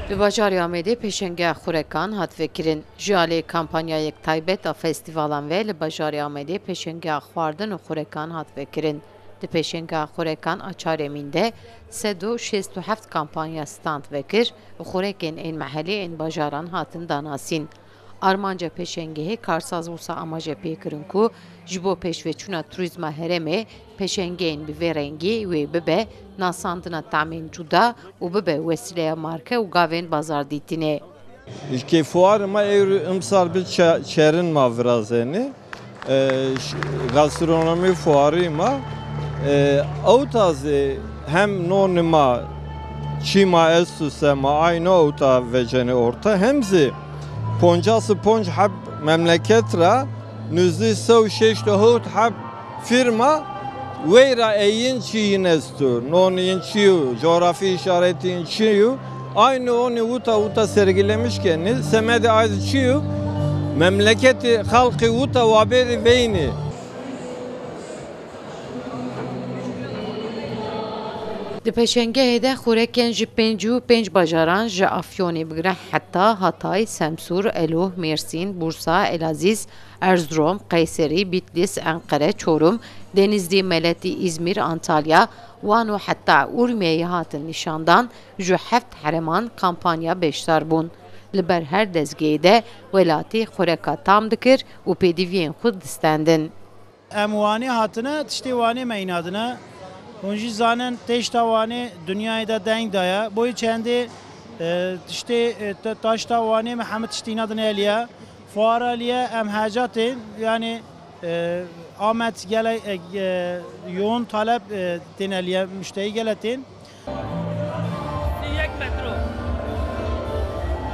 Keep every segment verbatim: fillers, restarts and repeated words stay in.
Li bajarê Amedê pêşengeha xurekan hat vekirin. Ji alî kampanyayek taybet a festîvalan ve li bajarê Amedê pêşengeha xwarin û xurekan hat vekirin. Di pêşengeha xurekan a çaremîn de sed û şêst û heft kampanya stand vekir û xurekên ên mehelê ên bajaran hatin danasîn. Armanca pêşengehê karsaz wisa amaje pê kirin ku ji bo pêşveçûna turîzma herêmê pêşengehên bi vê rengî wê bibe nasandina tamên cuda û bibe wesîleya marke û gavên bazardîtinê. Îlkê fuarê me ewro imsal bi çe-, çerin ma virazenî. E, ş-, gastronomî fuarî ma. E, ewta zî hem nonê ma çî ma esto se ma aynî ewta vecenê orta hem zî poncas û ponc heb memleket ra nûzdeh sed û şeşt û hewt heb firma weyra eyin çi yin esto, non yin çi yo, coğrafi işaret yin çi yo, aynı onu uta uta sergilemiş kenî, semedi ayd çi yo, memleketi halkı uta waberi veyni. Di pêşengehê de xurekên ji pêncî û pênc bajaran ji Afyonê bigire heta Hatay, Semsûr, Eloh, Mêrsîn, Bursa, Elazîz, Erzurum, Qeyserî, Bitlîs, Enqere, Çorum, Denizli, Meletî, Îzmîr, Antalya, Wan û heta Urmiyeyê hatin nîşandan, ji heft hereman kampanya beşdar bûn. Li ber her dezgehê de welatî xureka tam dikir û pêdiviyên xwe distendin. Em Wanê hatine, tiştê Wanê me înadine. Hûn jî zanin, têşta Wanê dinyayê de deng daye. Boyê çendê, e, tiştê, e, ta-, taşta Wanê me hemî tiştî înadine eliye. Fuara liye em heca tên, yani, e, Amed gele, e, e, yoğun talep, e, tên eliye, müşteri gele tên.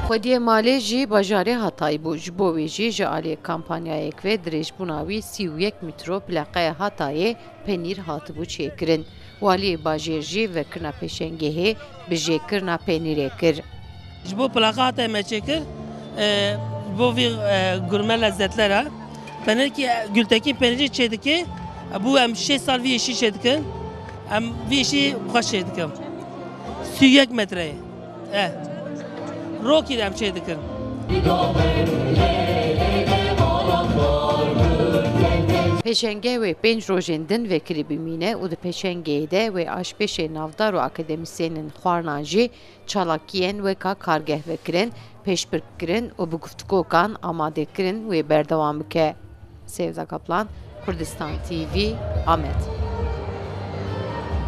Xwediyê malê jî bajarê Hatay bû. Ji bo wê jî ji alî kampanyayek ve dirêjbûna wî sî û yek metro, pleqeya Hatayê penîr hatibû çêkirin. Waliyê bajêr jî vekirina pêşengehê bi jêkirina penîrê kir. Ji bo plaqa hate me çêkir, e, ji bo vî, e, gurme lezzetlere. Penirkî, e, Gültekin penirî çê dike, e, bû em şêst sal vî îşî çê dikin. Em vî îşî xweş çê dikin. Sî û yek metre ye. E. Rokî de em çê dikin. Pêşenge wê pênc rojên din vekirî bimîne û di pêşengeyê de wê aşpêşê navdar û akademîsyenên xwarinan jî çalakiyên weka kargeh vekirin, pêşbirkirin û bi guftûgokan amadekirin wê berdewam bike. Sevda Kaplan, Kurdistan T V, Amed.